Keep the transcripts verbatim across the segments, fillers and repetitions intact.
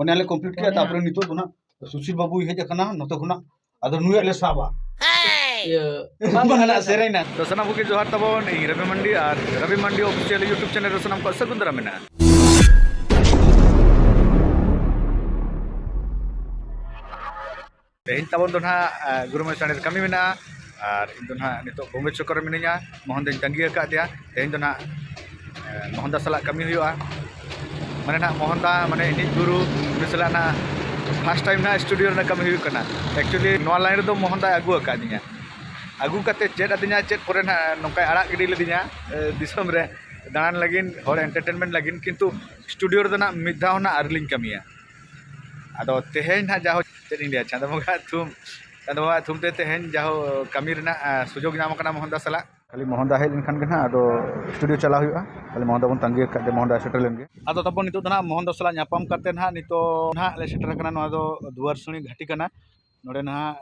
ᱚᱱᱟ ᱞᱮ ᱠᱚᱢᱯᱞᱤᱴ ᱠᱮᱫᱟ, ᱛᱟᱨᱯᱚᱨᱮ ᱱᱤᱛᱚᱜ ᱫᱚ ᱱᱟᱜ ᱥᱩᱥᱤᱞ ᱵᱟᱵᱩᱭ ᱦᱮᱡ ᱟᱠᱟᱱᱟ ᱱᱚᱛᱮ ᱠᱷᱚᱱᱟᱜ, ᱟᱫᱚ ᱱᱩᱭᱟᱜ ᱞᱮ ᱥᱟᱵᱟ᱾ ᱤᱭᱟᱹ, ᱵᱟᱝ ᱱᱟᱜ ᱥᱮᱨᱮᱧ ᱱᱟ᱾ ᱛᱚ ᱥᱟᱱᱟᱢ ᱠᱚᱜᱮ ᱡᱚᱦᱟᱨ ᱛᱟᱵᱚᱱ, ᱤᱧ ᱨᱚᱵᱤ ᱢᱟᱱᱰᱤ ᱟᱨ ᱨᱚᱵᱤ ᱢᱟᱱᱰᱤ ᱚᱯᱷᱤᱥᱤᱭᱟᱞ YouTube ᱪᱮᱱᱮᱞ ᱨᱮ ᱥᱟᱱᱟᱢ ᱠᱚᱣᱟᱜ ᱥᱟᱹᱜᱩᱱ ᱫᱟᱨᱟᱢ ᱢᱮᱱᱟᱜᱼᱟ᱾ ᱛᱮᱦᱮᱧ ᱛᱟᱵᱚᱱ ᱫᱚ ᱱᱟᱦᱟᱜ, ᱟ, ᱜᱩᱨᱩ ᱢᱚᱬᱮ ᱥᱟᱬᱮᱥ ᱠᱟᱹᱢᱤ ᱢᱮᱱᱟᱜᱼᱟ᱾ ᱟᱨ ᱤᱧ ᱫᱚ ᱱᱟᱦᱟᱜ ᱱᱤᱛᱚᱜ ᱵᱳᱢᱵᱮ ᱪᱚᱠᱠᱚᱨ ᱨᱮ ᱢᱤᱱᱟᱹᱧᱟ᱾ ᱢᱳᱦᱚᱱ ᱫᱚᱧ ᱛᱟᱺᱜᱤ ᱟᱠᱟᱫᱮᱭᱟ᱾ ᱛᱮᱦᱮᱧ ᱫᱚ ᱱᱟᱦᱟᱜ, ᱮ, ᱢᱳᱦᱚᱱ ᱫᱟ ᱥᱟᱞᱟᱜ ᱠᱟᱹᱢᱤ ᱦᱩᱭᱩᱜᱼᱟ᱾ ᱢᱟᱱᱮ ᱱᱟᱦᱟᱜ ᱢᱳᱦᱚᱱ ᱫᱟ ᱢᱟᱱᱮ ᱤᱧᱤᱡ ᱜᱩᱨᱩ, ᱩᱱᱤ ᱥᱟᱞᱟᱜ ᱱᱟᱦᱟᱜ first time ᱱᱟᱦᱟᱜ studio ᱨᱮᱱᱟᱜ ᱠᱟᱹᱢᱤ ᱦᱩᱭᱩᱜ ᱠᱟᱱᱟ᱾ Actually ᱱᱚᱣᱟ line ᱨᱮᱫᱚ ᱢᱳᱦᱚᱱ ᱫᱟᱭ ᱟᱹᱜᱩ ᱟᱠᱟᱫᱤᱧᱟ᱾ ᱟᱹᱜᱩ ᱠᱟᱛᱮ ᱪᱮᱫ ᱟᱹᱫᱤᱧᱟ, ᱪᱮᱫ ᱯᱚᱨᱮ ᱱᱟᱦᱟᱜ ᱱᱚᱝᱠᱟᱭ ᱟᱲᱟᱜ ᱜᱤᱰᱤ ᱞᱤᱫᱤᱧᱟ, ᱮ, ᱫᱤᱥᱚᱢ ᱨᱮ ᱫᱟᱬᱟᱱ ᱞᱟᱹᱜᱤᱫ, ᱦᱚᱲ entertainment ᱞᱟᱹᱜᱤᱫ, ᱠᱤᱱᱛᱩ studio ᱨᱮᱫᱚ ᱱᱟᱦᱟᱜ ᱢᱤᱫ ᱫᱷᱟᱣ ᱱᱟᱦᱟᱜ ᱟᱹᱣᱨᱤ ᱞᱤᱧ ᱠᱟᱹᱢᱤᱭᱟ᱾ ᱟᱫᱚ ᱛᱮᱦᱮᱧ ᱱᱟᱦᱟᱜ ᱡᱟᱦᱳ ᱪᱮᱫ ᱤᱧ ᱞᱟᱹᱭᱟ, ᱪᱟᱸᱫᱚ ᱵᱚᱸᱜᱟ ᱛᱷᱩᱢ, ᱪᱟᱸᱫᱚ ᱵᱚᱸᱜᱟ ᱛᱷᱩᱢ ᱛᱮ ᱛᱮᱦᱮᱧ ᱡᱟᱦᱳ ᱠᱟᱹᱢᱤ ᱨᱮᱱᱟᱜ, ᱟ, ᱥᱩᱡᱳᱜᱽ ᱧᱟᱢ ᱟᱠᱟᱱᱟ ᱢᱳᱦᱚᱱ ᱫᱟ ᱥᱟᱞᱟᱜ᱾ ᱠᱷᱟᱹᱞᱤ ᱢᱳᱦᱚᱱ ᱫᱟ ᱦᱮᱡ ᱞᱮᱱᱠᱷᱟᱱ ᱜᱮ ᱱᱟᱦᱟᱜ ᱟᱫᱚ studio ᱪᱟᱞᱟᱣ ᱦᱩᱭᱩᱜᱼᱟ᱾ ᱠᱷᱟᱹᱞᱤ ᱢᱳᱦᱚᱱ ᱫᱟ ᱵᱚᱱ ᱛᱟᱺᱜᱤ ᱟᱠᱟᱫ ᱡᱮ ᱢᱳᱦᱚᱱ ᱫᱟ ᱥᱮᱴᱮᱨ ᱞᱮᱱ ᱜᱮ᱾ ᱟᱫᱚ ᱛᱟᱵᱚᱱ ᱱᱤᱛᱚᱜ ᱫᱚ ᱱᱟᱦᱟᱜ ᱢᱳᱦᱚᱱ ᱫᱟ ᱥᱟᱞᱟᱜ ᱧᱟᱯᱟᱢ ᱠᱟᱛᱮ ᱱᱟᱦᱟᱜ ᱱᱤᱛᱚᱜ ᱱᱟᱦᱟᱜ ᱞᱮ ᱥᱮᱴᱮᱨ ᱟᱠᱟᱱᱟ᱾ ᱱᱚᱣᱟ ᱫᱚ ᱫᱩᱣᱟᱹᱨᱥᱩᱱᱤ ᱜᱷᱟᱹᱴᱤ ᱠᱟᱱᱟ᱾ ᱱᱚᱰᱮ ᱱᱟᱦᱟᱜ,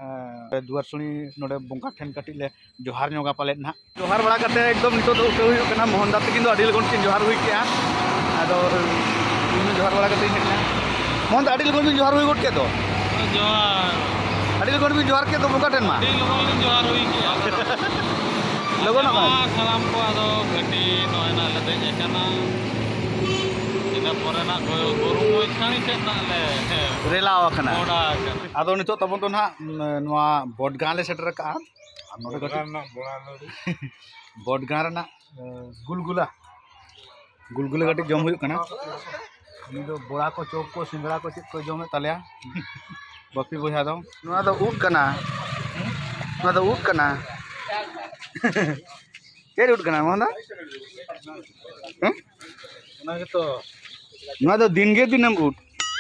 ᱮ, ᱫᱩᱣᱟᱹᱨᱥᱩᱱᱤ ᱱᱚᱰᱮ ᱵᱚᱸᱜᱟ ᱴᱷᱮᱱ ᱠᱟᱹᱴᱤᱡ ᱞᱮ ᱡᱚᱦᱟᱨ ᱧᱚᱜᱟ ᱯᱟᱞᱮᱫ ᱱᱟᱦᱟᱜ᱾ ᱡᱚᱦᱟᱨ ᱵᱟᱲᱟ ᱠᱟᱛᱮ ᱮᱠᱫᱚᱢ ᱱᱤᱛᱚᱜ ᱫᱚ ᱩᱴᱷᱟᱹᱣ ᱦᱩᱭᱩᱜ ᱠᱟᱱᱟ᱾ ᱢᱳᱦᱚᱱ ᱫᱟ ᱛᱟᱹᱠᱤᱱ ᱫᱚ ᱟᱹᱰᱤ ᱞᱚᱜᱚᱱ ᱠᱤᱱ ᱡᱚᱦᱟᱨ ᱦᱩᱭ ᱠᱮᱜᱼᱟ᱾ ᱟᱫᱚ ᱤᱧ ᱦᱚᱸ ᱡᱚᱦᱟᱨ ᱵᱟᱲᱟ ᱠᱟᱛᱮ ᱤᱧ ᱦᱮᱡ ᱮᱱᱟ᱾ ᱢᱳᱦᱚᱱ ᱫᱟ, ᱟᱹᱰᱤ ᱞᱚᱜᱚᱱ ᱵᱤᱱ ᱡᱚᱦᱟᱨ ᱦᱩᱭ ᱜᱚᱫ ᱠᱮᱫ ᱫᱚ᱾ ᱡᱚᱦᱟᱨ᱾ ᱟᱹᱰᱤ ᱞᱚᱜᱚᱱ ᱵᱤᱱ ᱡᱚᱦᱟᱨ ᱠᱮᱫ ᱫᱚ ᱵᱚᱸᱜᱟ ᱴᱷᱮᱱ ᱢᱟ᱾ ᱟᱹᱰᱤ ᱞᱚᱜᱚᱱ ᱞᱤᱧ ᱡᱚᱦᱟᱨ ᱦᱩᱭ ᱠᱮᱜᱼᱟ᱾ ᱞᱚᱜᱚᱱᱚᱜ ᱢᱟ ᱠᱟᱱᱟ᱾ ᱥᱟᱱᱟᱢ ᱠᱚ ᱟᱫᱚ ᱜᱟᱹᱰᱤ ᱱᱚᱜᱼᱚᱭ ᱱᱟᱜ ᱞᱮ ᱫᱮᱡ ᱟᱠᱟᱱᱟ᱾ ᱤᱱᱟᱹ ᱯᱚᱨᱮ ᱱᱟᱜ ᱜᱚ-, ᱜᱩᱨᱩ ᱢᱚᱭᱛᱷᱟᱱᱤ ᱥᱮᱫ ᱱᱟᱜ ᱞᱮ ᱨᱮᱞᱟᱣ ᱟᱠᱟᱱᱟ᱾ ᱢᱚᱦᱰᱟ ᱟᱠᱟᱱᱟ᱾ ᱟᱫᱚ ᱱᱤᱛᱚᱜ ᱛᱟᱵᱚᱱ ᱫᱚ ᱱᱟᱦᱟᱜ, ᱩᱸ, ᱱᱚᱣᱟ ᱵᱚᱰᱜᱟᱸ ᱞᱮ ᱥᱮᱴᱮᱨ ᱟᱠᱟᱜᱼᱟ᱾ ᱟᱨ ᱱᱚᱰᱮ ᱵᱚᱰᱜᱟᱸ ᱠᱟᱹᱴᱤᱡ ᱨᱮᱱᱟᱜ ᱵᱚᱲᱟ ᱞᱟᱹᱰᱩ᱾ ᱵᱚᱰᱜᱟᱸ ᱨᱮᱱᱟᱜ, ᱮ, ᱜᱩᱞᱜᱩᱞᱟ, ᱜᱩᱞᱜᱩᱞᱟ ᱠᱟᱹᱴᱤᱡ ᱡᱚᱢ ᱦᱩᱭᱩᱜ ᱠᱟᱱᱟ᱾ ᱩᱱᱤ ᱫᱚ ᱵᱚᱲᱟ ᱠᱚ, ᱪᱚᱯ ᱠᱚ, ᱥᱤᱸᱜᱲᱟ ᱠᱚ ᱪᱮᱫ ᱠᱚᱭ ᱡᱚᱢᱮᱫ ᱛᱟᱞᱮᱭᱟ ᱵᱟᱯᱤ ᱵᱚᱭᱦᱟ ᱫᱚ᱾ ᱱᱚᱣᱟ ᱫᱚ ᱩᱫ ᱠᱟᱱᱟ, ᱱᱚᱣᱟ ᱫᱚ ᱩᱫ ᱠᱟᱱᱟ᱾ ᱪᱮᱫ ᱩᱫ ᱠᱟᱱᱟ ᱱᱚᱣᱟ ᱫᱚ? ᱦᱮᱸ? ᱚᱱᱟ ᱜᱮᱛᱚ᱾ ᱱᱚᱣᱟ ᱫᱚ ᱫᱤᱱᱜᱮ ᱫᱤᱱᱟᱹᱢ ᱩᱫ,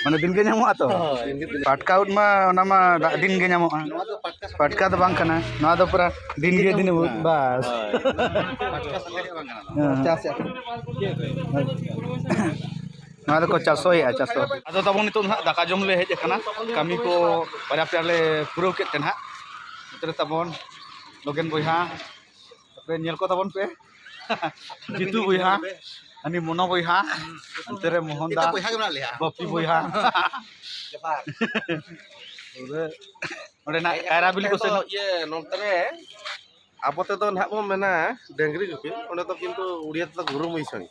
ᱢᱟᱱᱮ ᱫᱤᱱᱜᱮ ᱧᱟᱢᱚᱜᱼᱟ ᱛᱚ᱾ ᱦᱳᱭ᱾ ᱯᱟᱴᱠᱟ ᱩᱫ ᱢᱟ ᱚᱱᱟ ᱢᱟ ᱫᱟᱜ ᱫᱤᱱ ᱜᱮ ᱧᱟᱢᱚᱜᱼᱟ᱾ ᱯᱟᱴᱠᱟ ᱫᱚ ᱵᱟᱝ ᱠᱟᱱᱟ, ᱱᱚᱣᱟ ᱫᱚ ᱯᱩᱨᱟ ᱫᱤᱱᱜᱮ ᱫᱤᱱᱟᱹᱢ ᱩᱫ, ᱵᱟᱥ᱾ ᱦᱳᱭ᱾ ᱯᱟᱴᱠᱟ ᱥᱟᱠᱟᱢ ᱫᱚ ᱵᱟᱝ ᱠᱟᱱᱟ ᱱᱚᱣᱟ᱾ ᱦᱮᱸ᱾ ᱪᱟᱥᱮᱫ ᱟᱠᱚ᱾ ᱱᱚᱣᱟ ᱫᱚᱠᱚ ᱪᱟᱥᱚᱭᱮᱫᱼᱟ, ᱪᱟᱥᱚ᱾ ᱟᱫᱚ ᱛᱟᱵᱚᱱ ᱱᱤᱛᱚᱜ ᱫᱚ ᱦᱟᱸᱜ ᱫᱟᱠᱟ ᱡᱚᱢ ᱞᱮ ᱦᱮᱡ ᱟᱠᱟᱱᱟ, ᱠᱟᱹᱢᱤ ᱠᱚ ᱵᱟᱨᱭᱟ ᱯᱮᱭᱟ ᱞᱮ ᱯᱩᱨᱟᱹᱣ ᱠᱮᱫ ᱛᱮ ᱱᱟᱦᱟᱜ᱾ ᱱᱚᱛᱮ ᱨᱮ ᱛᱟᱵᱚᱱ ᱞᱚᱜᱮᱱ ᱵᱚᱭᱦᱟ, ᱛᱟᱯᱚᱨᱮ ᱧᱮᱞ ᱠᱚ ᱛᱟᱵᱚᱱ ᱯᱮ᱾ ᱡᱤᱛᱩ ᱵᱚᱭᱦᱟ᱾ ᱦᱟᱹᱱᱤ ᱢᱚᱱᱚ ᱵᱚᱭᱦᱟ, ᱦᱟᱱᱛᱮ ᱨᱮ ᱢᱳᱦᱚᱱ ᱫᱟ, ᱵᱚᱭᱦᱟ ᱜᱮ ᱢᱮᱱᱟᱜ ᱞᱮᱭᱟ᱾ ᱵᱟᱯᱤ ᱵᱚᱭᱦᱟ᱾ ᱯᱩᱨᱟᱹ ᱚᱸᱰᱮ ᱱᱟᱜ ᱠᱟᱭᱨᱟ ᱵᱤᱞᱤ ᱠᱚ ᱥᱮᱱᱚᱜ᱾ ᱤᱭᱟᱹ, ᱱᱚᱱᱛᱮ ᱨᱮ ᱟᱵᱚ ᱛᱮᱫᱚ ᱱᱟᱦᱟᱜ ᱵᱚᱱ ᱢᱮᱱᱟ ᱰᱟᱹᱝᱨᱤ ᱜᱩᱯᱤ, ᱚᱸᱰᱮ ᱫᱚ ᱠᱤᱱᱛᱩ ᱩᱲᱤᱭᱟ ᱛᱮᱫᱚ ᱜᱩᱨᱩ ᱢᱩᱭᱥᱟᱹᱱᱤ᱾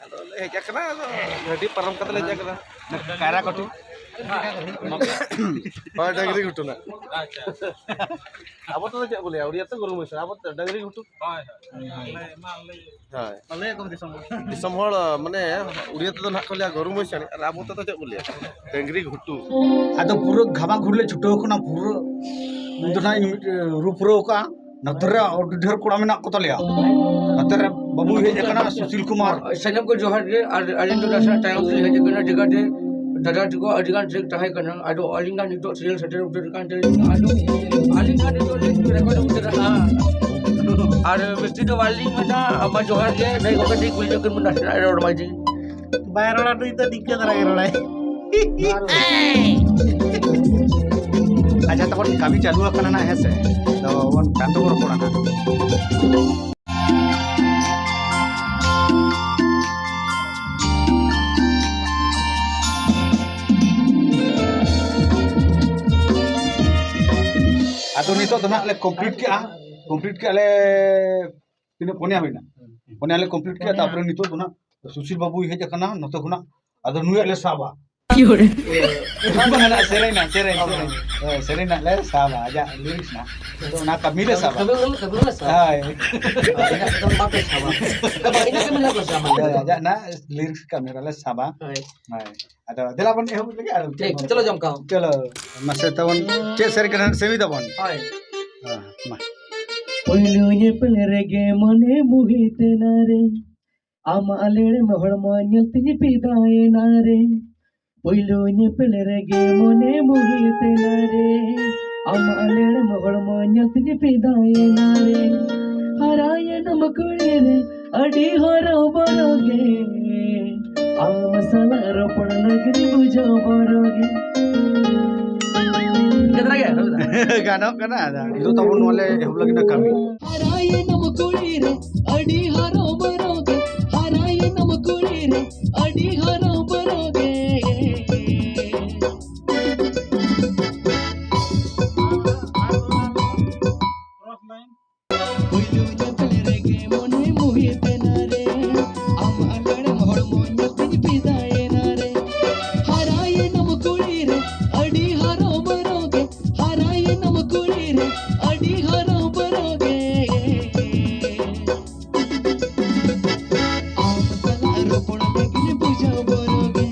ᱟᱫᱚ ᱞᱮ ᱦᱮᱡ ᱟᱠᱟᱱᱟ, ᱟᱫᱚ ᱜᱟᱹᱰᱤ ᱯᱟᱨᱚᱢ ᱠᱟᱛᱮ ᱞᱮ ᱦᱮᱡ ᱟᱠᱟᱱᱟ᱾ ᱠᱟᱭᱨᱟ ᱠᱚᱴᱤ᱾ ᱦᱳᱭ, ᱰᱟᱹᱝᱨᱤ ᱜᱷᱩᱴᱩ ᱱᱟᱜ᱾ ᱟᱪᱪᱷᱟ᱾ ᱟᱵᱚ ᱛᱮᱫᱚ ᱪᱮᱫ ᱵᱚ ᱞᱟᱹᱭᱟ? ᱩᱲᱤᱭᱟ ᱛᱮ ᱜᱩᱨᱩ ᱢᱩᱭᱥᱟᱹᱱᱤ, ᱟᱵᱚ ᱛᱮ ᱰᱟᱹᱝᱨᱤ ᱜᱷᱩᱴᱩ᱾ ᱦᱳᱭ, ᱦᱳᱭ᱾ ᱦᱳᱭ᱾ ᱟᱞᱮ ᱢᱟ ᱞᱟᱹᱭ᱾ ᱦᱳᱭ᱾ ᱞᱟᱹᱭ ᱟᱠᱚ ᱫᱤᱥᱚᱢ ᱦᱚᱲ᱾ ᱫᱤᱥᱚᱢ ᱦᱚᱲ, ᱢᱟᱱᱮ, ᱩᱲᱤᱭᱟ ᱛᱮᱫᱚ ᱱᱟᱦᱟᱜ ᱠᱚ ᱞᱟᱹᱭᱟ ᱜᱚᱨᱩ ᱢᱚᱭᱥᱟᱱᱤ, ᱟᱨ ᱟᱵᱚ ᱛᱮᱫᱚ ᱪᱮᱫ ᱵᱚ ᱞᱟᱹᱭᱟ? ᱰᱟᱹᱝᱨᱤ ᱜᱷᱩᱴᱩ᱾ ᱟᱫᱚ ᱯᱩᱨᱟᱹ ᱜᱷᱟᱢᱟ ᱜᱷᱩᱴ ᱞᱮ ᱪᱷᱩᱴᱟᱹᱣ ᱠᱟᱱᱟ, ᱯᱩᱨᱟᱹ ᱩᱱ ᱫᱚ ᱱᱟᱦᱟᱜ ᱤᱧ ᱢᱤᱫ, ᱨᱩ ᱯᱩᱨᱟᱹᱣ ᱠᱟᱜᱼᱟ᱾ ᱱᱚᱛᱮ ᱨᱮ ᱟᱹᱰᱤ ᱰᱷᱮᱨ ᱠᱚᱲᱟ ᱢᱮᱱᱟᱜ ᱠᱚ ᱛᱟᱞᱮᱭᱟ᱾ ᱱᱚᱛᱮ ᱨᱮ ᱵᱟᱹᱵᱩᱭ ᱦᱮᱡ ᱟᱠᱟᱱᱟ, ᱥᱩᱥᱤᱞ ᱠᱩᱢᱟᱨ᱾ ᱥᱟᱱᱟᱢ ᱠᱚ ᱡᱚᱦᱟᱨ ᱜᱮ, ᱟᱨ ᱟᱹᱞᱤᱧ ᱫᱚ ᱱᱟᱥᱮᱱᱟᱜ ᱛᱟᱭᱚᱢ ᱛᱮᱞᱤᱧ ᱦᱮᱡ ᱟᱠᱟᱱᱟ, ᱪᱤᱠᱟᱹᱛᱮ ᱫᱟᱫᱟ ᱛᱟᱠᱚ ᱟᱹᱰᱤ ᱜᱟᱱ ᱴᱨᱮᱠ ᱛᱟᱦᱮᱸ ᱠᱟᱱᱟ, ᱟᱫᱚ ᱟᱹᱞᱤᱧ ᱫᱚ ᱱᱤᱛᱚᱜ ᱥᱤᱨᱤᱭᱟᱞ ᱥᱮᱴᱮᱨ ᱩᱛᱟᱹᱨ ᱠᱟᱱ ᱛᱟᱹᱞᱤᱧᱟ, ᱟᱫᱚ ᱟᱹᱞᱤᱧ ᱫᱚ ᱱᱤᱛᱚᱜ ᱞᱤᱧ ᱨᱮᱠᱚᱨᱰ ᱩᱛᱟᱹᱨᱟ᱾ ᱟᱨ ᱵᱮᱥᱤ ᱫᱚ ᱵᱟᱹᱞᱤᱧ ᱢᱮᱱᱟ, ᱟᱢᱟ ᱡᱚᱦᱟᱨ ᱜᱮ, ᱱᱟᱹᱭ ᱜᱚᱢᱠᱮ ᱴᱷᱤᱠ ᱠᱩᱞᱤ ᱧᱚᱜ ᱠᱤᱱ ᱵᱚᱱ ᱱᱟᱥᱮᱱᱟᱜ ᱨᱚᱲ ᱢᱟᱹᱡᱷᱤ᱾ ᱵᱟᱭ ᱨᱚᱲᱟ, ᱱᱩᱭ ᱫᱚ ᱱᱤᱝᱠᱟᱹ ᱫᱷᱟᱨᱟ ᱜᱮ ᱨᱚᱲᱟᱭ᱾ ᱟᱪᱪᱷᱟ, ᱛᱟᱵᱚᱱ ᱠᱟᱹᱢᱤ ᱪᱟᱹᱞᱩ ᱟᱠᱟᱱᱟ ᱱᱟᱜ, ᱦᱮᱸ ᱥᱮ? ᱟᱫᱚ ᱵᱚᱱ ᱛᱟᱭᱚᱢ ᱛᱮᱵᱚᱱ ᱨᱚᱯᱚᱲᱟ ᱱᱟᱜ᱾ ᱟᱫᱚ ᱱᱤᱛᱚᱜ ᱫᱚ ᱱᱟᱜ ᱞᱮ ᱠᱚᱢᱯᱞᱤᱴ ᱠᱮᱜᱼᱟ, ᱠᱚᱢᱯᱞᱤᱴ ᱠᱮᱜᱼᱟ ᱞᱮ, ᱛᱤᱱᱟᱹᱜ, ᱯᱩᱱᱭᱟ ᱦᱩᱭᱱᱟ, ᱯᱩᱱᱭᱟ ᱞᱮ ᱠᱚᱢᱯᱞᱤᱴ ᱠᱮᱜᱼᱟ᱾ ᱛᱟᱨᱯᱚᱨᱮ ᱱᱤᱛᱚᱜ ᱫᱚ ᱱᱟᱜ ᱥᱩᱥᱤᱞ ᱵᱟᱹᱵᱩᱭ ᱦᱮᱡ ᱟᱠᱟᱱᱟ ᱱᱚᱛᱮ ᱠᱷᱚᱱᱟᱜ, ᱟᱫᱚ ᱱᱩᱭᱟᱜ ᱞᱮ ᱥᱟᱵᱟ᱾ ᱵᱟᱝ, ᱱᱟᱜ ᱥᱮᱨᱮᱧ ᱱᱟᱜ, ᱥᱮᱨᱮᱧ, ᱥᱮᱨᱮᱧ᱾ ᱦᱳᱭ, ᱥᱮᱨᱮᱧ ᱱᱟᱜ ᱞᱮ ᱥᱟᱵᱟ, ᱟᱡᱟᱜ ᱞᱤᱨᱤᱠᱥ ᱱᱟᱜ, ᱛᱚ ᱚᱱᱟ ᱠᱟᱹᱢᱤ ᱞᱮ ᱥᱟᱵᱟ᱾ ᱠᱟᱹᱢᱤ ᱞᱮ, ᱠᱟᱹᱢᱤ ᱞᱮ ᱥᱟᱵᱟ᱾ ᱦᱳᱭ᱾ ᱟᱫᱚ ᱤᱱᱟᱹ ᱠᱚᱫᱚ ᱵᱟᱯᱮ ᱥᱟᱵᱟ᱾ ᱟᱫᱚ ᱤᱱᱟᱹ ᱠᱟᱹᱢᱤ ᱞᱮ ᱥᱟᱵᱟ᱾ ᱦᱳᱭ, ᱟᱡᱟᱜ ᱱᱟᱜ ᱞᱤᱨᱤᱠᱥ ᱠᱟᱹᱢᱤ ᱨᱮᱞᱮ ᱥᱟᱵᱟ᱾ ᱦᱳᱭ᱾ ᱦᱳᱭ᱾ ᱟᱫᱚ ᱫᱮᱞᱟ ᱵᱚᱱ ᱮᱦᱚᱵ ᱞᱮᱜᱮ ᱟᱨ ᱴᱷᱤᱠ, ᱪᱮᱫ ᱪᱚᱞᱚ ᱵᱚᱱ ᱡᱚᱢ ᱠᱟᱜ᱾ ᱪᱚᱞᱚ, ᱢᱟᱥᱮ ᱛᱟᱵᱚᱱ ᱪᱮᱫ ᱥᱮᱨᱮᱧ ᱠᱟᱱᱟ ᱥᱮᱢᱤ ᱛᱟᱵᱚᱱ? ᱦᱳᱭ᱾ ᱦᱮᱸ, ᱢᱟ᱾ ᱯᱳᱭᱞᱳ ᱧᱮᱯᱮᱞ ᱨᱮᱜᱮ ᱢᱚᱱᱮ ᱢᱩᱦᱤᱛ ᱮᱱᱟ ᱨᱮ, ᱟᱢᱟᱜ ᱞᱮᱲᱮᱢ ᱦᱚᱲᱢᱚ ᱧᱮᱞ ᱛᱤᱧ ᱯᱷᱤᱫᱟᱭᱮᱱᱟ ᱨᱮ᱾ ᱯᱳᱭᱞᱳ ᱧᱮᱯᱮᱞ ᱨᱮᱜᱮ ᱢᱚᱱᱮ ᱢᱩᱦᱤᱛ ᱮᱱᱟ ᱨᱮ, ᱟᱢᱟᱜ ᱞᱮᱲᱮᱢ ᱦᱚᱲᱢᱚ ᱧᱮᱞ ᱛᱤᱧ ᱯᱷᱤᱫᱟᱭᱮᱱᱟ ᱨᱮ᱾ ᱦᱟᱨᱟᱭᱮᱱᱟᱢ ᱠᱩᱲᱤ ᱨᱮ, ᱟᱹᱰᱤ ᱦᱚᱨᱚ ᱵᱚᱨᱚ ᱜᱮ, ᱟᱢ ᱥᱟᱞᱟᱜ ᱨᱚᱯᱚᱲ ᱞᱟᱹᱜᱤᱫ ᱵᱩᱡᱷᱟᱹᱣ ᱵᱚᱨᱚ ᱜᱮ᱾ ᱜᱟᱱᱚᱜ ᱠᱟᱱᱟ, ᱟᱫᱚ ᱱᱤᱛᱚᱜ ᱛᱟᱵᱚᱱ ᱱᱚᱣᱟ ᱞᱮ ᱮᱦᱚᱵ ᱞᱟᱹᱜᱤᱫ ᱱᱟ ᱠᱟᱹᱢᱤ᱾ ᱦᱟᱨᱟᱭᱮᱱᱟᱢ ᱠᱩᱲᱤ ᱨᱮ ᱟᱹᱰᱤ ᱦᱚᱨᱚ ᱵᱚᱨᱚ ᱜᱮ, ᱦᱟᱨᱟᱭᱮᱱᱟᱢ ᱠᱩᱲᱤ ᱨᱮ ᱟᱹᱰᱤ ᱦᱚᱨᱚ ᱵᱚᱨᱚ ᱜᱮ᱾ ᱯᱩᱭᱞᱩ ᱧᱮᱯᱮᱞ ᱨᱮᱜᱮ ᱢᱚᱱᱮ ᱢᱩᱦᱤᱛ ᱮᱱᱟ ᱨᱮ, ᱟᱢᱟᱜ ᱞᱟᱲᱮᱢ ᱦᱚᱲᱢᱚ ᱧᱮᱞ ᱛᱤᱧ ᱯᱷᱤᱫᱟᱭᱮᱱᱟ ᱨᱮ᱾ ᱦᱟᱨᱟᱭᱮᱱᱟᱢ ᱠᱩᱲᱤ ᱨᱮ ᱟᱹᱰᱤ ᱦᱚᱨᱚ ᱵᱚᱨᱚ ᱜᱮ, ᱦᱟᱨᱟᱭᱮᱱᱟᱢ ᱠᱩᱲᱤ ᱨᱮ ᱟᱹᱰᱤ ᱦᱚᱨᱚ ᱵᱚᱨᱚ ᱜᱮ᱾ ᱟᱢ ᱥᱟᱞᱟᱜ ᱨᱚᱯᱚᱲ ᱞᱟᱹᱜᱤᱫ ᱵᱩᱡᱷᱟᱹᱣ ᱵᱚᱨᱚ ᱜᱮ᱾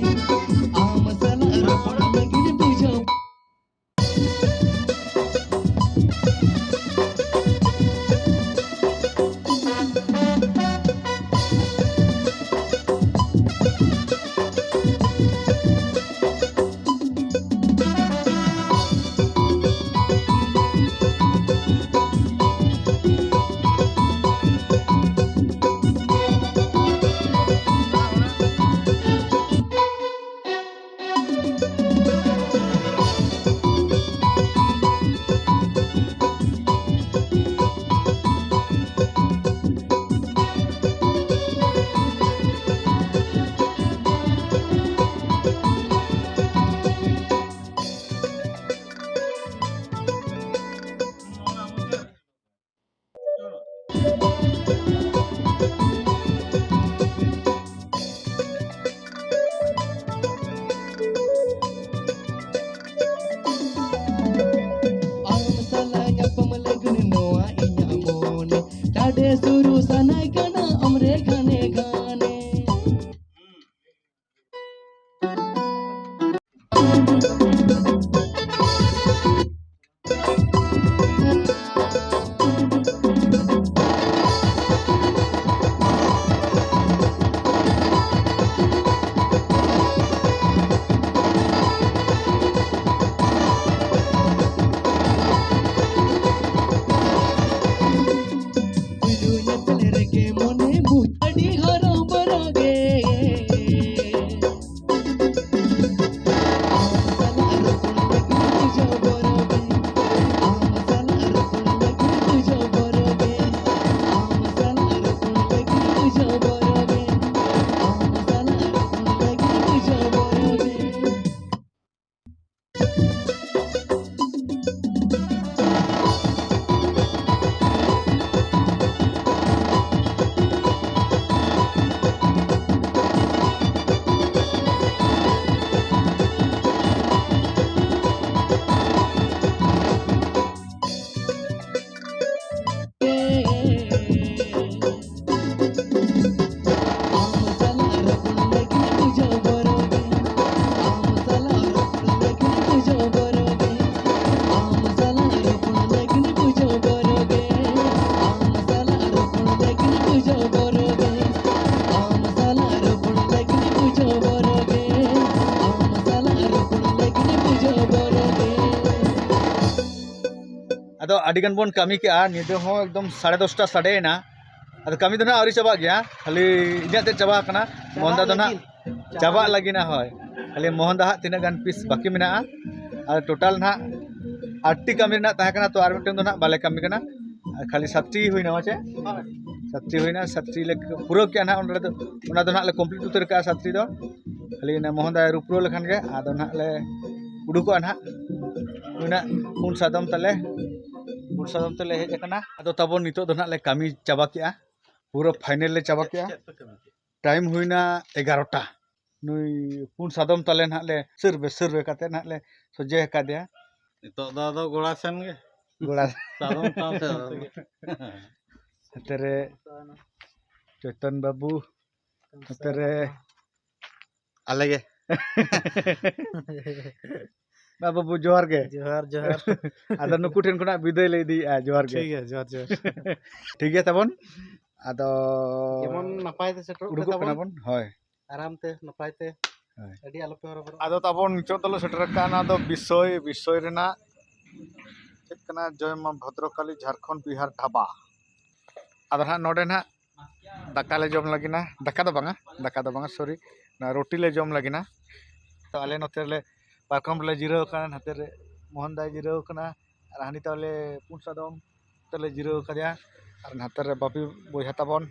ᱟᱫᱚ ᱟᱹᱰᱤ ᱜᱟᱱ ᱵᱚᱱ ᱠᱟᱹᱢᱤ ᱠᱮᱜᱼᱟ, ᱧᱤᱫᱟᱹ ᱦᱚᱸ ᱮᱠᱫᱚᱢ ᱥᱟᱲᱮ ᱫᱚᱥᱴᱟ ᱥᱟᱰᱮᱭᱮᱱᱟ᱾ ᱟᱫᱚ ᱠᱟᱹᱢᱤ ᱫᱚ ᱱᱟᱦᱟᱜ ᱟᱹᱣᱨᱤ ᱪᱟᱵᱟᱜ ᱜᱮᱭᱟ, ᱠᱷᱟᱹᱞᱤ ᱤᱧᱟᱹᱜ ᱛᱮᱫ ᱪᱟᱵᱟ ᱟᱠᱟᱱᱟ᱾ ᱢᱚᱦᱚᱱᱫᱟ ᱫᱚ ᱱᱟᱦᱟᱜ ᱪᱟᱵᱟᱜ ᱞᱟᱹᱜᱤᱫ ᱱᱟ, ᱦᱳᱭ᱾ ᱠᱷᱟᱹᱞᱤ ᱢᱚᱦᱚᱱᱫᱟ ᱦᱟᱸᱜ ᱛᱤᱱᱟᱹᱜ ᱜᱟᱱ ᱯᱤᱥ ᱵᱟᱹᱠᱤ ᱢᱮᱱᱟᱜᱼᱟ᱾ ᱟᱨ ᱴᱳᱴᱟᱞ ᱱᱟᱦᱟᱜ ᱟᱴᱴᱤ ᱠᱟᱹᱢᱤ ᱨᱮᱱᱟᱜ ᱛᱟᱦᱮᱸ ᱠᱟᱱᱟ, ᱛᱚ ᱟᱨ ᱢᱤᱫᱴᱮᱱ ᱫᱚ ᱱᱟᱦᱟᱜ ᱵᱟᱞᱮ ᱠᱟᱹᱢᱤ ᱠᱟᱱᱟ᱾ ᱟᱨ ᱠᱷᱟᱹᱞᱤ ᱥᱟᱛᱴᱤ ᱦᱩᱭᱱᱟ, ᱢᱟᱪᱮ? ᱥᱟᱛᱴᱤ ᱦᱩᱭᱱᱟ, ᱥᱟᱛᱴᱤ ᱞᱮ ᱯᱩᱨᱟᱹᱣ ᱠᱮᱜᱼᱟ ᱱᱟᱦᱟᱜ᱾ ᱚᱸᱰᱮ ᱫᱚ, ᱚᱱᱟ ᱫᱚ ᱱᱟᱦᱟᱜ ᱞᱮ ᱠᱚᱢᱯᱞᱤᱴ ᱩᱛᱟᱹᱨ ᱠᱟᱜᱼᱟ, ᱥᱟᱛᱴᱤ ᱫᱚ᱾ ᱠᱷᱟᱹᱞᱤ ᱚᱱᱟ ᱢᱚᱦᱚᱱᱫᱟᱭ ᱨᱩᱯᱨᱟᱹᱣ ᱞᱮᱠᱷᱟᱱ ᱜᱮ ᱟᱫᱚ ᱱᱟᱦᱟᱜ ᱞᱮ ᱩᱰᱩᱠᱚᱜᱼᱟ ᱱᱟᱦᱟᱜ᱾ ᱦᱩᱭᱱᱟ ᱯᱩᱱ ᱥᱟᱫᱚᱢ ᱛᱟᱞᱮ, ᱯᱩᱱ ᱥᱟᱫᱚᱢ ᱛᱮᱞᱮ ᱦᱮᱡ ᱟᱠᱟᱱᱟ᱾ ᱟᱫᱚ ᱛᱟᱵᱚᱱ ᱱᱤᱛᱚᱜ ᱫᱚ ᱱᱟᱦᱟᱜ ᱞᱮ ᱠᱟᱹᱢᱤ ᱪᱟᱵᱟ ᱠᱮᱜᱼᱟ, ᱯᱩᱨᱟᱹ ᱯᱷᱟᱭᱱᱮᱞ ᱞᱮ ᱪᱟᱵᱟ ᱠᱮᱜᱼᱟ᱾ ᱴᱟᱭᱤᱢ ᱦᱩᱭᱱᱟ ᱮᱜᱟᱨᱚᱴᱟ᱾ ᱱᱩᱭ ᱯᱩᱱ ᱥᱟᱫᱚᱢ ᱛᱟᱞᱮ ᱱᱟᱦᱟᱜ ᱞᱮ ᱥᱟᱹᱨᱵᱮ ᱥᱟᱹᱨᱵᱮ ᱠᱟᱛᱮ ᱱᱟᱦᱟᱜ ᱞᱮ ᱥᱚᱡᱷᱮ ᱟᱠᱟᱫᱮᱭᱟ᱾ ᱱᱤᱛᱚᱜ ᱫᱚ ᱟᱫᱚ ᱜᱚᱲᱟ ᱥᱮᱱ ᱜᱮ᱾ ᱜᱚᱲᱟ᱾ ᱥᱟᱫᱚᱢ ᱥᱟᱶᱛᱮ ᱟᱫᱚ᱾ ᱦᱟᱱᱛᱮ ᱨᱮ ᱪᱚᱭᱛᱚᱱ ᱵᱟᱹᱵᱩ, ᱱᱚᱛᱮ ᱨᱮ ᱟᱞᱮ ᱜᱮ᱾ ᱢᱟ ᱵᱟᱹᱵᱩ, ᱡᱚᱦᱟᱨ ᱜᱮ᱾ ᱡᱚᱦᱟᱨ, ᱡᱚᱦᱟᱨ᱾ ᱟᱫᱚ ᱱᱩᱠᱩ ᱴᱷᱮᱱ ᱠᱷᱚᱱᱟᱜ ᱵᱤᱫᱟᱹᱭ ᱞᱮ ᱤᱫᱤᱭᱮᱫᱼᱟ, ᱡᱚᱦᱟᱨ ᱜᱮ᱾ ᱴᱷᱤᱠ ᱜᱮᱭᱟ, ᱡᱚᱦᱟᱨ, ᱡᱚᱦᱟᱨ᱾ ᱴᱷᱤᱠ ᱜᱮᱭᱟ ᱛᱟᱵᱚᱱ᱾ ᱟᱫᱚ ᱡᱮᱢᱚᱱ ᱱᱟᱯᱟᱭ ᱛᱮ ᱥᱮᱴᱮᱨᱚᱜ ᱯᱮ ᱩᱰᱩᱠᱚᱜ ᱛᱟᱵᱚᱱ᱾ ᱠᱟᱱᱟ ᱵᱚᱱ, ᱦᱳᱭ᱾ ᱟᱨᱟᱢ ᱛᱮ, ᱱᱟᱯᱟᱭ ᱛᱮ᱾ ᱦᱳᱭ᱾ ᱟᱹᱰᱤ ᱟᱞᱚᱯᱮ ᱦᱚᱨᱚᱵᱚᱨᱚᱜᱼᱟ᱾ ᱟᱫᱚ ᱛᱟᱵᱚᱱ ᱱᱤᱛᱚᱜ ᱫᱚᱞᱮ ᱥᱮᱴᱮᱨ ᱟᱠᱟᱱᱟ ᱟᱫᱚ ᱵᱤᱥᱚᱭ, ᱵᱤᱥᱚᱭ ᱨᱮᱱᱟᱜ ᱪᱮᱫ ᱠᱟᱱᱟ, ᱡᱚᱭ ᱢᱟ ᱵᱷᱚᱫᱨᱚᱠᱟᱞᱤ ᱡᱷᱟᱲᱠᱷᱚᱸᱰ ᱵᱤᱦᱟᱨ ᱰᱷᱟᱵᱟ᱾ ᱟᱫᱚ ᱱᱟᱦᱟᱜ ᱱᱚᱰᱮ ᱱᱟᱦᱟᱜ ᱫᱟᱠᱟ ᱞᱮ ᱡᱚᱢ ᱞᱟᱹᱜᱤᱫ ᱱᱟ, ᱫᱟᱠᱟ ᱫᱚ ᱵᱟᱝᱟ, ᱫᱟᱠᱟ ᱫᱚ ᱵᱟᱝᱟ, ᱥᱚᱨᱤ, ᱚᱱᱟ ᱨᱩᱴᱤ ᱞᱮ ᱡᱚᱢ ᱞᱟᱹᱜᱤᱫ ᱱᱟ᱾ ᱛᱚ ᱟᱞᱮ ᱱᱚᱛᱮ ᱨᱮᱞᱮ ᱯᱟᱨᱠᱚᱢ ᱨᱮᱞᱮ ᱡᱤᱨᱟᱹᱣ ᱟᱠᱟᱱᱟ, ᱱᱟᱛᱮ ᱨᱮ ᱢᱳᱦᱚᱱ ᱫᱟᱭ ᱡᱤᱨᱟᱹᱣ ᱟᱠᱟᱱᱟ, ᱟᱨ ᱦᱟᱹᱱᱤ ᱛᱟᱞᱮ ᱯᱩᱱ ᱥᱟᱫᱚᱢ ᱛᱮᱞᱮ ᱡᱤᱨᱟᱹᱣ ᱟᱠᱟᱫᱮᱭᱟ, ᱟᱨ ᱱᱟᱛᱮ ᱨᱮ ᱵᱟᱹᱵᱤ ᱵᱚᱭᱦᱟ ᱛᱟᱵᱚᱱ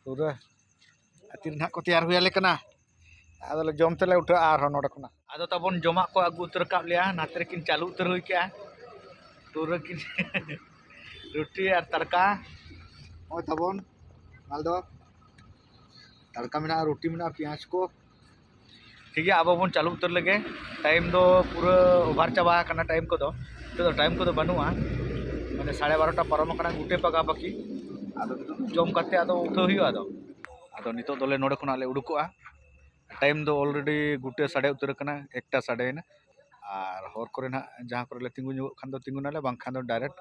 ᱯᱩᱨᱟᱹ ᱟᱹᱛᱤ ᱨᱮ ᱱᱟᱦᱟᱜ ᱠᱚ ᱛᱮᱭᱟᱨ ᱦᱩᱭ ᱟᱞᱮ ᱠᱟᱱᱟ᱾ ᱟᱫᱚᱞᱮ ᱡᱚᱢ ᱛᱮᱞᱮ ᱩᱴᱷᱟᱹᱜᱼᱟ ᱟᱨᱦᱚᱸ ᱱᱚᱰᱮ ᱠᱷᱚᱱᱟᱜ᱾ ᱟᱫᱚ ᱛᱟᱵᱚᱱ ᱡᱚᱢᱟᱜ ᱠᱚ ᱟᱹᱜᱩ ᱩᱛᱟᱹᱨ ᱟᱠᱟᱫ ᱞᱮᱭᱟ, ᱱᱟᱛᱮ ᱨᱮᱠᱤᱱ ᱪᱟᱹᱞᱩ ᱩᱛᱟᱹᱨ ᱦᱩᱭ ᱠᱮᱜᱼᱟ ᱯᱩᱨᱟᱹ ᱠᱤᱱ ᱨᱩᱴᱤ ᱟᱨ ᱛᱟᱲᱠᱟ᱾ ᱱᱚᱜᱼᱚᱭ ᱛᱟᱵᱚᱱ ᱢᱟᱞ ᱫᱚ ᱛᱟᱲᱠᱟ ᱢᱮᱱᱟᱜᱼᱟ, ᱨᱩᱴᱤ ᱢᱮᱱᱟᱜᱼᱟ, ᱯᱮᱸᱭᱟᱡᱽ ᱠᱚ᱾ ᱴᱷᱤᱠ ᱜᱮᱭᱟ, ᱟᱵᱚ ᱵᱚᱱ ᱪᱟᱹᱞᱩ ᱩᱛᱟᱹᱨ ᱞᱮᱜᱮ᱾ ᱴᱟᱭᱤᱢ ᱫᱚ ᱯᱩᱨᱟᱹ ᱚᱵᱷᱟᱨ ᱪᱟᱵᱟ ᱟᱠᱟᱱᱟ, ᱴᱟᱭᱤᱢ ᱠᱚᱫᱚ ᱱᱤᱛᱚᱜ ᱫᱚ ᱴᱟᱭᱤᱢ ᱠᱚᱫᱚ ᱵᱟᱹᱱᱩᱜᱼᱟ, ᱢᱟᱱᱮ ᱥᱟᱲᱮ ᱵᱟᱨᱚᱴᱟ ᱯᱟᱨᱚᱢ ᱟᱠᱟᱱᱟ ᱜᱩᱴᱮ ᱯᱟᱠᱟ ᱯᱟᱠᱤ᱾ ᱟᱫᱚ ᱱᱤᱛᱚᱜ ᱫᱚ ᱡᱚᱢ ᱠᱟᱛᱮ ᱟᱫᱚ ᱩᱴᱷᱟᱹᱣ ᱦᱩᱭᱩᱜᱼᱟ᱾ ᱟᱫᱚ ᱟᱫᱚ ᱱᱤᱛᱚᱜ ᱫᱚᱞᱮ ᱱᱚᱰᱮ ᱠᱷᱚᱱᱟᱜ ᱞᱮ ᱩᱰᱩᱠᱚᱜᱼᱟ᱾ ᱴᱟᱭᱤᱢ ᱫᱚ ᱚᱞᱨᱮᱰᱤ ᱜᱩᱴᱮ ᱥᱟᱰᱮ ᱩᱛᱟᱹᱨ ᱟᱠᱟᱱᱟ, ᱮᱠᱴᱟ ᱥᱟᱰᱮᱭᱮᱱᱟ᱾ ᱟᱨ ᱦᱚᱨ ᱠᱚᱨᱮ ᱱᱟᱦᱟᱜ ᱡᱟᱦᱟᱸ ᱠᱚᱨᱮ ᱞᱮ ᱛᱤᱸᱜᱩ ᱧᱚᱜᱚᱜ ᱠᱷᱟᱱ ᱫᱚ ᱛᱤᱸᱜᱩᱱᱟᱞᱮ, ᱵᱟᱝᱠᱷᱟᱱ ᱫᱚ ᱰᱟᱭᱨᱮᱠᱴ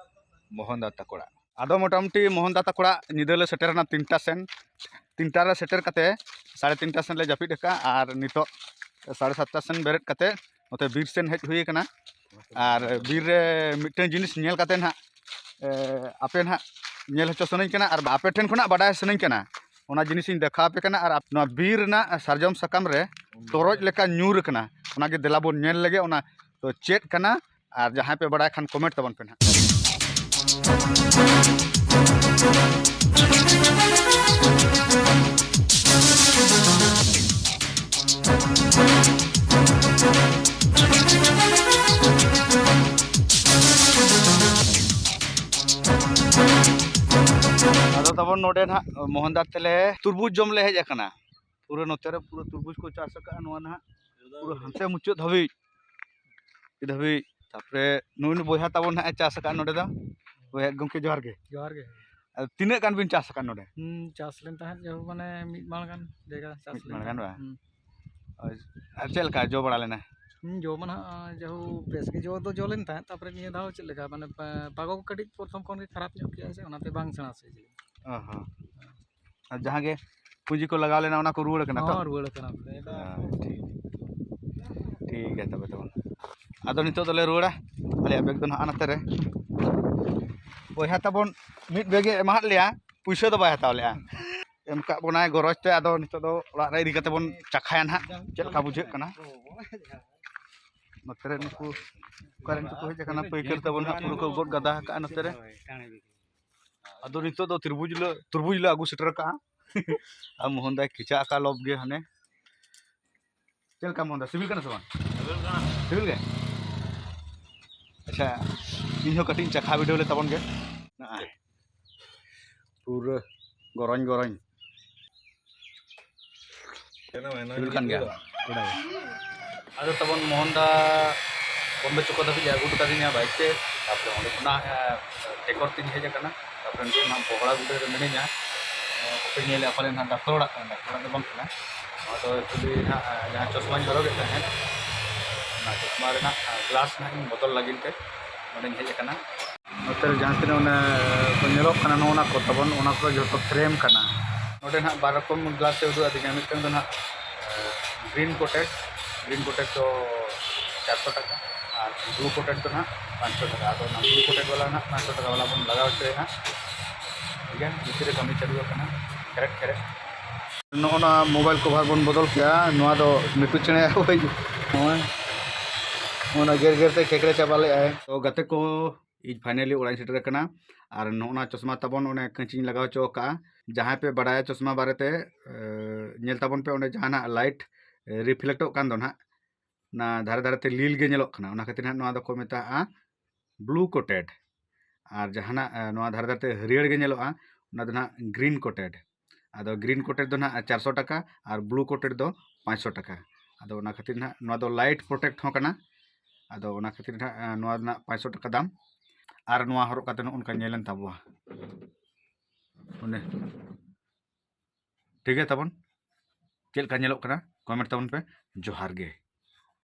ᱢᱳᱦᱚᱱ ᱫᱟ ᱛᱟᱠᱚ ᱚᱲᱟᱜ᱾ ᱟᱫᱚ ᱢᱚᱴᱟᱢᱩᱴᱤ ᱢᱳᱦᱚᱱ ᱫᱟ ᱛᱟᱠᱚ ᱚᱲᱟᱜ ᱧᱤᱫᱟᱹ ᱞᱮ ᱥᱮᱴᱮᱨᱮᱱᱟ ᱛᱤᱱᱴᱟ ᱥᱮᱱ᱾ ᱛᱤᱱᱴᱟ ᱨᱮ ᱥᱮᱴᱮᱨ ᱠᱟᱛᱮ ᱥᱟᱲᱮ ᱛᱤᱱᱴᱟ ᱥᱮᱱ ᱞᱮ ᱡᱟᱹᱯᱤᱫ ᱟᱠᱟᱫᱼᱟ, ᱟᱨ ᱱᱤᱛᱚᱜ ᱥᱟᱲᱮ ᱥᱟᱛᱴᱟ ᱥᱮᱱ ᱵᱮᱨᱮᱫ ᱠᱟᱛᱮ ᱱᱚᱛᱮ ᱵᱤᱨ ᱥᱮᱱ ᱦᱮᱡ ᱦᱩᱭ ᱟᱠᱟᱱᱟ᱾ ᱟᱨ ᱵᱤᱨ ᱨᱮ ᱢᱤᱫᱴᱟᱝ ᱡᱤᱱᱤᱥ ᱧᱮᱞ ᱠᱟᱛᱮ ᱱᱟᱦᱟᱜ, ᱮ, ᱟᱯᱮ ᱱᱟᱦᱟᱜ ᱧᱮᱞ ᱦᱚᱪᱚ ᱥᱟᱱᱟᱧ ᱠᱟᱱᱟ ᱟᱨ ᱟᱯᱮ ᱴᱷᱮᱱ ᱠᱷᱚᱱᱟᱜ ᱵᱟᱰᱟᱭ ᱥᱟᱱᱟᱧ ᱠᱟᱱᱟ᱾ ᱚᱱᱟ ᱡᱤᱱᱤᱥᱤᱧ ᱫᱮᱠᱷᱟᱣ ᱟᱯᱮ ᱠᱟᱱᱟ ᱟᱨ ᱟᱯ-, ᱱᱚᱣᱟ ᱵᱤᱨ ᱨᱮᱱᱟᱜ ᱥᱟᱨᱡᱚᱢ ᱥᱟᱠᱟᱢ ᱨᱮ ᱛᱚᱨᱚᱡ ᱞᱮᱠᱟ ᱧᱩᱨ ᱟᱠᱟᱱᱟ᱾ ᱚᱱᱟᱜᱮ ᱫᱮᱞᱟ ᱵᱚᱱ ᱧᱮᱞ ᱞᱮᱜᱮ ᱚᱱᱟ ᱫᱚ ᱪᱮᱫ ᱠᱟᱱᱟ᱾ ᱟᱨ ᱡᱟᱦᱟᱸᱭ ᱯᱮ ᱵᱟᱲᱟᱭ ᱠᱷᱟᱱ comment ᱛᱟᱵᱚᱱ ᱯᱮ ᱱᱟᱦᱟᱜ᱾ ᱟᱫᱚ ᱛᱟᱵᱚᱱ ᱱᱚᱰᱮ ᱱᱟᱦᱟᱜ ᱢᱳᱦᱚᱱ ᱫᱟ ᱛᱮᱞᱮ ᱛᱩᱨᱵᱩᱡᱽ ᱡᱚᱢ ᱞᱮ ᱦᱮᱡ ᱟᱠᱟᱱᱟ᱾ ᱯᱩᱨᱟᱹ ᱱᱚᱛᱮ ᱨᱮ ᱯᱩᱨᱟᱹ ᱛᱩᱨᱵᱩᱡᱽ ᱠᱚ ᱪᱟᱥ ᱟᱠᱟᱫᱼᱟ ᱱᱚᱣᱟ ᱱᱟᱦᱟᱜ, ᱯᱩᱨᱟᱹ ᱦᱟᱱᱛᱮ ᱢᱩᱪᱟᱹᱫ ᱫᱷᱟᱹᱵᱤᱡ, ᱫᱷᱟᱹᱵᱤᱡ᱾ ᱛᱟᱯᱚᱨᱮ ᱱᱩᱭ ᱱᱩᱭ ᱵᱚᱭᱦᱟ ᱛᱟᱵᱚᱱ ᱱᱟᱦᱟᱜ ᱮ ᱪᱟᱥ ᱟᱠᱟᱫᱼᱟ ᱱᱚᱰᱮ ᱫᱚ᱾ ᱵᱚᱭᱦᱟ ᱜᱚᱢᱠᱮ ᱡᱚᱦᱟᱨ ᱜᱮ᱾ ᱡᱚᱦᱟᱨ ᱜᱮ᱾ ᱟᱨ ᱛᱤᱱᱟᱹᱜ ᱜᱟᱱ ᱵᱤᱱ ᱪᱟᱥ ᱟᱠᱟᱫ ᱱᱚᱰᱮ? ᱦᱩᱸ, ᱪᱟᱥ ᱞᱮᱱ ᱛᱟᱦᱮᱸᱫ ᱡᱟᱦᱳ ᱢᱟᱱᱮ ᱢᱤᱫ ᱢᱟᱲ ᱜᱟᱱ ᱡᱟᱭᱜᱟ ᱪᱟᱥ ᱢᱤᱫ ᱞᱮᱱ ᱢᱟᱲ ᱜᱟᱱ ᱛᱟᱦᱮᱸᱫ᱾ ᱵᱟᱝ? ᱦᱩᱸ᱾ ᱟᱨ ᱪᱮᱫ ᱞᱮᱠᱟ ᱡᱚ ᱵᱟᱲᱟ ᱞᱮᱱᱟ? ᱦᱩᱸ, ᱡᱚ ᱢᱟ ᱱᱟᱦᱟᱜ ᱡᱟᱦᱳ ᱵᱮᱥ ᱜᱮ ᱡᱚ ᱫᱚ ᱡᱚ ᱞᱮᱱ ᱛᱟᱦᱮᱸᱫ, ᱛᱟᱯᱚᱨᱮ ᱱᱤᱭᱟᱹ ᱫᱷᱟᱣ ᱪᱮᱫ ᱞᱮᱠᱟ ᱢᱟᱱᱮ ᱯᱟ-, ᱯᱟᱜᱚ ᱠᱚ ᱠᱟᱹᱴᱤᱡ ᱯᱨᱚᱛᱷᱚᱢ ᱠᱷᱚᱱ ᱜᱮ ᱠᱷᱟᱨᱟᱯ ᱧᱚᱜ ᱠᱮᱜᱼᱟᱭ ᱥᱮ, ᱚᱱᱟᱛᱮ ᱵᱟᱝ ᱥᱮᱬᱟ ᱥᱟᱺᱦᱤᱡ ᱞᱮᱱᱟ᱾ ᱚ ᱦᱚᱸ᱾ ᱟᱨ ᱡᱟᱦᱟᱸ ᱜᱮ ᱯᱩᱸᱡᱤ ᱠᱚ ᱞᱟᱜᱟᱣ ᱞᱮᱱᱟ ᱚᱱᱟ ᱠᱚ ᱨᱩᱣᱟᱹᱲ ᱠᱟᱱᱟ ᱛᱚ? ᱦᱚᱸ, ᱨᱩᱣᱟᱹᱲ ᱠᱟᱱᱟ᱾ ᱦᱮᱸ, ᱴᱷᱤᱠ᱾ ᱴᱷᱤᱠ ᱜᱮᱭᱟ ᱛᱚᱵᱮ ᱛᱟᱵᱚᱱ᱾ ᱟᱫᱚ ᱱᱤᱛᱚᱜ ᱫᱚᱞᱮ ᱨᱩᱣᱟᱹᱲᱟ᱾ ᱟᱞᱮᱭᱟᱜ bag ᱫᱚ ᱱᱟᱦᱟᱜ ᱱᱚᱛᱮ ᱨᱮ᱾ ᱵᱚᱭᱦᱟ ᱛᱟᱵᱚᱱ ᱢᱤᱫ bag ᱮ ᱮᱢᱟᱦᱟᱫ ᱞᱮᱭᱟ, ᱯᱩᱭᱥᱟᱹ ᱫᱚ ᱵᱟᱭ ᱦᱟᱛᱟᱣ ᱞᱮᱜᱼᱟ᱾ ᱮᱢ ᱠᱟᱜ ᱵᱚᱱᱟᱭ ᱜᱚᱨᱚᱡᱽ ᱛᱮ᱾ ᱟᱫᱚ ᱱᱤᱛᱚᱜ ᱫᱚ ᱚᱲᱟᱜ ᱨᱮ ᱤᱫᱤ ᱠᱟᱛᱮ ᱵᱚᱱ ᱪᱟᱠᱷᱟᱭᱟ ᱱᱟᱦᱟᱜ, ᱪᱮᱫ ᱞᱮᱠᱟ ᱵᱩᱡᱷᱟᱹᱜ ᱠᱟᱱᱟ᱾ ᱱᱚᱛᱮ ᱨᱮ ᱱᱩᱠᱩ ᱚᱠᱟᱨᱮᱱ ᱪᱚᱠᱚ ᱦᱮᱡ ᱟᱠᱟᱱᱟ, ᱯᱟᱹᱭᱠᱟᱹᱨ ᱛᱟᱵᱚᱱ ᱱᱟᱦᱟᱜ ᱯᱩᱨᱟᱹ ᱠᱚ ᱜᱚᱫ ᱜᱟᱫᱟ ᱟᱠᱟᱫᱼᱟ ᱱᱚᱛᱮ ᱨᱮ᱾ ᱟᱫᱚ ᱱᱤᱛᱚᱜ ᱫᱚ ᱛᱤᱨᱵᱩᱡᱽ ᱞᱮ, ᱛᱩᱨᱵᱩᱡᱽ ᱞᱮ ᱟᱹᱜᱩ ᱥᱮᱴᱮᱨ ᱠᱟᱜᱼᱟ᱾ ᱟᱨ ᱢᱳᱦᱚᱱ ᱫᱟᱭ ᱠᱮᱪᱟᱜ ᱟᱠᱟᱫ ᱞᱚᱵ ᱜᱮ ᱦᱟᱱᱮ᱾ ᱪᱮᱫ ᱞᱮᱠᱟ ᱢᱳᱦᱚᱱ ᱫᱟ, ᱥᱤᱵᱤᱞ ᱠᱟᱱᱟ ᱥᱮ ᱵᱟᱝ? ᱥᱤᱵᱤᱞ ᱠᱟᱱᱟ᱾ ᱥᱤᱵᱤᱞ ᱜᱮ? ᱟᱪᱪᱷᱟ, ᱤᱧ ᱦᱚᱸ ᱠᱟᱹᱴᱤᱡ ᱤᱧ ᱪᱟᱠᱷᱟ ᱵᱤᱰᱟᱹᱣ ᱞᱮ ᱛᱟᱵᱚᱱ ᱜᱮ᱾ ᱱᱚᱜᱼᱚᱭ᱾ ᱯᱩᱨᱟᱹ ᱜᱚᱨᱚᱧ ᱜᱚᱨᱚᱧ᱾ ᱥᱤᱵᱤᱞ ᱠᱟᱱ ᱜᱮᱭᱟ᱾ ᱟᱫᱚ ᱛᱟᱵᱚᱱ ᱢᱳᱦᱚᱱ ᱫᱟ ᱵᱚᱢᱵᱮ ᱪᱚᱠᱚ ᱫᱷᱟᱹᱵᱤᱡ ᱮ ᱟᱹᱜᱩ ᱦᱚᱴᱚ ᱠᱟᱫᱤᱧᱟ bike ᱛᱮ᱾ ᱛᱟᱯᱚᱨᱮ ᱚᱸᱰᱮ ᱠᱷᱚᱱᱟᱜ, ᱮ, ᱴᱮᱠᱚᱨ ᱛᱤᱧ ᱦᱮᱡ ᱟᱠᱟᱱᱟ᱾ ᱛᱟᱯᱚᱨᱮ ᱱᱤᱛᱚᱜ ᱱᱟᱦᱟᱜ ᱵᱚᱦᱲᱟ ᱜᱩᱰᱟᱹ ᱨᱮ ᱢᱤᱱᱟᱹᱧᱟ᱾ ᱮ, ᱟᱯᱮ ᱧᱮᱞᱮᱫᱼᱟ ᱯᱟᱞᱮ ᱱᱟᱦᱟᱜ ᱰᱟᱠᱛᱟᱨ ᱚᱲᱟᱜ ᱠᱟᱱᱟ, ᱰᱟᱠᱛᱟᱨ ᱚᱲᱟᱜ ᱫᱚ ᱵᱟᱝ ᱠᱟᱱᱟ᱾ ᱱᱚᱣᱟ ᱫᱚ actually ᱱᱟᱦᱟᱜ, ᱮ, ᱡᱟᱦᱟᱸ ᱪᱚᱥᱢᱟᱧ ᱦᱚᱨᱚᱜᱮᱫ ᱛᱟᱦᱮᱸᱫ, ᱚᱱᱟ ᱪᱚᱥᱢᱟ ᱨᱮᱱᱟᱜ, ᱮ, glass ᱱᱟᱦᱟᱜ ᱤᱧ ᱵᱚᱫᱚᱞ ᱞᱟᱹᱜᱤᱫ ᱛᱮ ᱱᱚᱸᱰᱮᱧ ᱦᱮᱡ ᱟᱠᱟᱱᱟ᱾ ᱱᱚᱛᱮ ᱨᱮ ᱡᱟᱦᱟᱸ ᱛᱤᱱᱟᱹᱜ ᱚᱱᱮ ᱠᱚ ᱧᱮᱞᱚᱜ ᱠᱟᱱᱟ, ᱱᱚᱜᱼᱚ ᱱᱟ ᱠᱚ ᱛᱟᱵᱚᱱ, ᱚᱱᱟ ᱠᱚᱫᱚ ᱡᱚᱛᱚ frame ᱠᱟᱱᱟ᱾ ᱱᱚᱰᱮ ᱱᱟᱦᱟᱜ ᱵᱟᱨ ᱨᱚᱠᱚᱢ glass ᱮ ᱩᱫᱩᱜ ᱟᱹᱫᱤᱧᱟ᱾ ᱢᱤᱫᱴᱟᱝ ᱫᱚ ᱱᱟᱦᱟᱜ, ᱮ, green coated, green coated ᱫᱚ ᱪᱟᱨᱥᱚ ᱴᱟᱠᱟ, ᱟᱨ ᱵᱞᱩ ᱠᱳᱴᱮᱰ ᱫᱚ ᱱᱟᱦᱟᱜ ᱯᱟᱸᱪᱥᱚ ᱴᱟᱠᱟ᱾ ᱟᱫᱚ ᱚᱱᱟ ᱵᱞᱩ ᱠᱳᱴᱮᱰ ᱵᱟᱞᱟ ᱱᱟᱦᱟᱜ ᱯᱟᱸᱪᱥᱚ ᱴᱟᱠᱟ ᱵᱟᱞᱟ ᱵᱚᱱ ᱞᱟᱜᱟᱣ ᱦᱚᱪᱚᱭᱟ ᱦᱟᱸᱜ᱾ ᱴᱷᱤᱠ ᱜᱮᱭᱟ, ᱵᱷᱤᱛᱨᱤ ᱨᱮ ᱠᱟᱹᱢᱤ ᱪᱟᱹᱞᱩ ᱟᱠᱟᱱᱟ, ᱠᱷᱮᱨᱮᱫ ᱠᱷᱮᱨᱮᱫ᱾ ᱱᱚᱜᱼᱚ ᱱᱚᱣᱟ ᱢᱳᱵᱟᱭᱤᱞ ᱠᱚᱵᱷᱟᱨ ᱵᱚᱱ ᱵᱚᱫᱚᱞ ᱠᱮᱜᱼᱟ᱾ ᱱᱚᱣᱟ ᱫᱚ ᱢᱤᱴᱩ ᱪᱮᱬᱮ ᱦᱳᱭ, ᱱᱚᱜᱼᱚᱭ ᱚᱱᱟ ᱜᱮᱨ ᱜᱮᱨ ᱛᱮ ᱠᱷᱮᱠᱲᱮ ᱪᱟᱵᱟ ᱞᱮᱫᱼᱟᱭ᱾ ᱛᱚ ᱜᱟᱛᱮ ᱠᱚ, ᱤᱧ ᱯᱷᱟᱭᱱᱟᱞᱤ ᱚᱲᱟᱜ ᱤᱧ ᱥᱮᱴᱮᱨ ᱟᱠᱟᱱᱟ᱾ ᱟᱨ ᱱᱚᱜᱼᱚ ᱱᱚᱣᱟ ᱪᱚᱥᱢᱟ ᱛᱟᱵᱚᱱ, ᱚᱱᱮ ᱠᱟᱹᱪᱤᱧ ᱞᱟᱜᱟᱣ ᱦᱚᱪᱚ ᱟᱠᱟᱫᱼᱟ᱾ ᱡᱟᱦᱟᱸᱭ ᱯᱮ ᱵᱟᱲᱟᱭᱟ ᱪᱚᱥᱢᱟ ᱵᱟᱨᱮᱛᱮ, ᱮ, ᱧᱮᱞ ᱛᱟᱵᱚᱱ ᱯᱮ, ᱚᱸᱰᱮ ᱡᱟᱦᱟᱱᱟᱜ ᱞᱟᱭᱤᱴ ᱨᱤᱯᱷᱞᱮᱠᱴᱚᱜ ᱠᱟᱱ ᱫᱚ ᱱᱟᱦᱟᱜ, ᱚᱱᱟ ᱫᱷᱟᱨᱮ ᱫᱷᱟᱨᱮ ᱛᱮ ᱞᱤᱞ ᱜᱮ ᱧᱮᱞᱚᱜ ᱠᱟᱱᱟ᱾ ᱚᱱᱟ ᱠᱷᱟᱹᱛᱤᱨ ᱱᱟᱦᱟᱜ ᱱᱚᱣᱟ ᱫᱚᱠᱚ ᱢᱮᱛᱟᱜᱼᱟ ᱵᱞᱩ ᱠᱳᱴᱮᱰ᱾ ᱟᱨ ᱡᱟᱦᱟᱱᱟᱜ, ᱮ, ᱱᱚᱣᱟ ᱫᱷᱟᱨᱮ ᱫᱷᱟᱨᱮ ᱛᱮ ᱦᱟᱹᱨᱭᱟᱹᱲ ᱜᱮ ᱧᱮᱞᱚᱜᱼᱟ, ᱚᱱᱟ ᱫᱚ ᱱᱟᱦᱟᱜ ᱜᱨᱤᱱ ᱠᱳᱴᱮᱰ᱾ ᱟᱫᱚ ᱜᱨᱤᱱ ᱠᱳᱴᱮᱰ ᱫᱚ ᱱᱟᱦᱟᱜ ᱪᱟᱨᱥᱚ ᱴᱟᱠᱟ ᱟᱨ ᱵᱞᱩ ᱠᱳᱴᱮᱰ ᱫᱚ ᱯᱟᱸᱪᱥᱚ ᱴᱟᱠᱟ᱾ ᱟᱫᱚ ᱚᱱᱟ ᱠᱷᱟᱹᱛᱤᱨ ᱱᱟᱦᱟᱜ ᱱᱚᱣᱟ ᱫᱚ ᱞᱟᱭᱤᱴ ᱯᱨᱚᱴᱮᱠᱴ ᱦᱚᱸ ᱠᱟᱱᱟ᱾ ᱟᱫᱚ ᱚᱱᱟ ᱠᱷᱟᱹᱛᱤᱨ ᱱᱟᱦᱟᱜ, ᱮ, ᱱᱚᱣᱟ ᱨᱮᱱᱟᱜ ᱯᱟᱸᱪᱥᱚ ᱴᱟᱠᱟ ᱫᱟᱢ᱾ ᱟᱨ ᱱᱚᱣᱟ ᱦᱚᱨᱚᱜ ᱠᱟᱛᱮ ᱱᱚᱜᱼᱚ ᱱᱚᱝᱠᱟ ᱧᱮᱞᱮᱱ ᱛᱟᱵᱚᱣᱟ᱾ ᱚᱱᱮ ᱴᱷᱤᱠ ᱜᱮᱭᱟ ᱛᱟᱵᱚᱱ, ᱪᱮᱫ ᱞᱮᱠᱟ ᱧᱮᱞᱚᱜ ᱠᱟᱱᱟ ᱠᱚᱢᱮᱱᱴ ᱛᱟᱵᱚᱱ ᱯᱮ᱾ ᱡᱚᱦᱟᱨ ᱜᱮ᱾